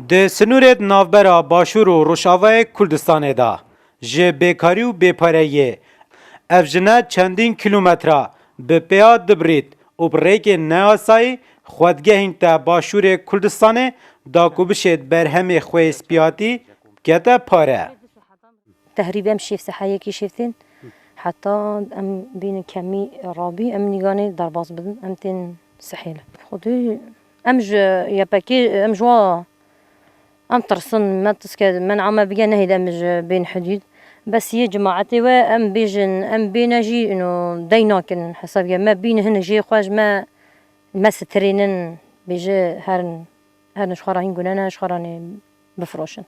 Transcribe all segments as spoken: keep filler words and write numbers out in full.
Di sinûrê di navbera Başûr û Rojavayê Kurdistanê de ji bêkarî û bêpareyiyê ev jine çendîn kîlometre bi pêya dibirît û bi rêkên neyasayî xwe digehînte Başûrê Kurdistanê da ku bişêt berhemê xwe yê spiyatî bikete pare. Tehrîb em şêf seheyekî şêf tên. Heta em bînin kemî rabî, em nîganê derbas bidin, em tên sehêle. Xwedî em ji Y P G, em ji wa, em tirsin, me tiske, men'a me bige nehêde em ji bên hidûd. Bes yê cemaetê we em bêjin, em bêne jî, ino dey nakin hesabê me bîn hin jê xwe ji me, me sitirênin, bêje herin, herin ji xwe re hîn gune ne, ji xwe re nê bifiroşin.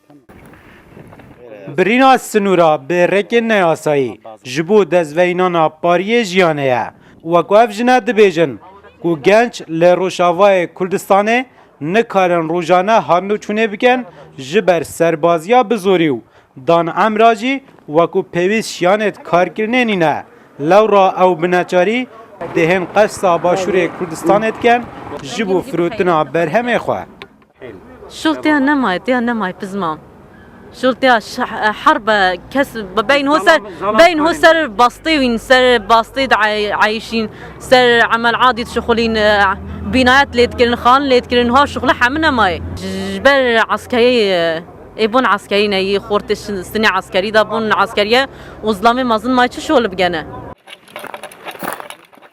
Birîna sinûra bi rêkên neyasayî ji bo dezveyînana pariyê jiyanê ye. Wek ev jine dibêjin ku genç li Rojavayê Kurdistanê nikarin rojane hatnûçûnê bikin ji ber serbaziya bi zorî û dan emra jî wekû pêwîst şiyanê di karkirinê nîne. Lewra ew bi neçarî dihên qesta Başûrê Kurdistanê dikin ji bo firotina berhemê xwe. Şol têya nemaye, têya nemaye pizma. Şol têya şah-, herb e, kes be-, beyn ho ser, beyn ho ser bastê wîn, ser bastê de ay-, ayişîn, ser emel adî dişixulîn, e, bînayet lê dikirin, xan lê dikirin, ha şixule hemû nemaye. Ji ber eskerî, e, ê bûn eskerî ne, yî xortê şin-, sinê eskerî de bûn eskeriye û zilamê mezin maye çi şol bigene.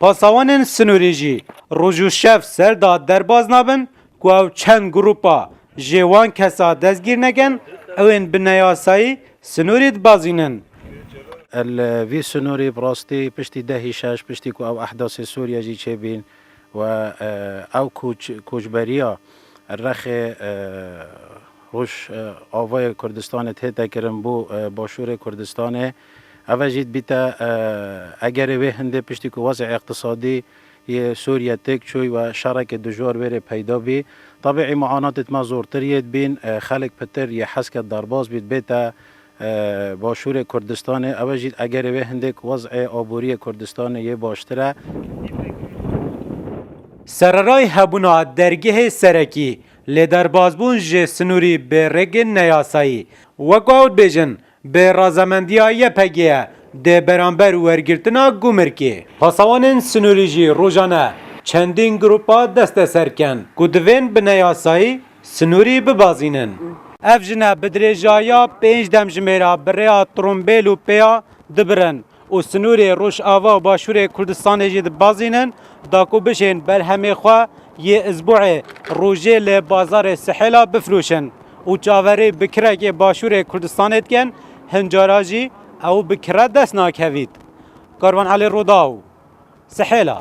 Pasawanên sinûrî jî roj û şev ser da derbaz nabin ku ew çend grupa jê wan kesa destgîr nekin, ew ên bi neyasayî sinûrî dibazînin. Li vî sinûrî bi rastî piştî dehî şeş, piştî ku ew ehdasê Sûriye jî çêbîn we, e, ew koç-, koçberiya rexê, e, roj, e, avayê Kurdistanê tête kirin bo, e, başûrê Kurdistanê. Ev e jî dibîte, e, egerê wê hindê piştî ku wezê îqtisadî yê Sûriye têk çûy we şerekê dijwar wê rê peyda bî. Tabî î muanatêt me zortir yê dibîn, e, xelk pitir yê hez ke derbaz bît bête, e, başûrê Kurdistanê. Ew e jî egerê wê hindêk wezê aboriyê Kurdistanê yê baştir e. Sererayî hebûna dergehê serekî lê derbazbûn ji sinûrî bi rêgên neyasayî, wek ew dibêjin, bi razemendiya Y P G ye dê beramber wergirtina Gumirkê. Pasawanên sinûrî jî rojane çendîn grupa desteser ken ku divên bi neyasayî sinûrî bibazînin. Ev jine bi dirêjaya pênc demjimêra bi rêya trombêl û pêya dibirin û sinûrê Rojava û Başûrê Kurdistanê jî dibazînin, da ku bişên berhemê xwe yê izbuê rojê li bazarê Sihêla bifroşin û çaverê bi kirekê Başûrê Kurdistanê dikin, hin cara jî ew bi kire dest nakevît. Karvan Elî Rodaw, Sihêla.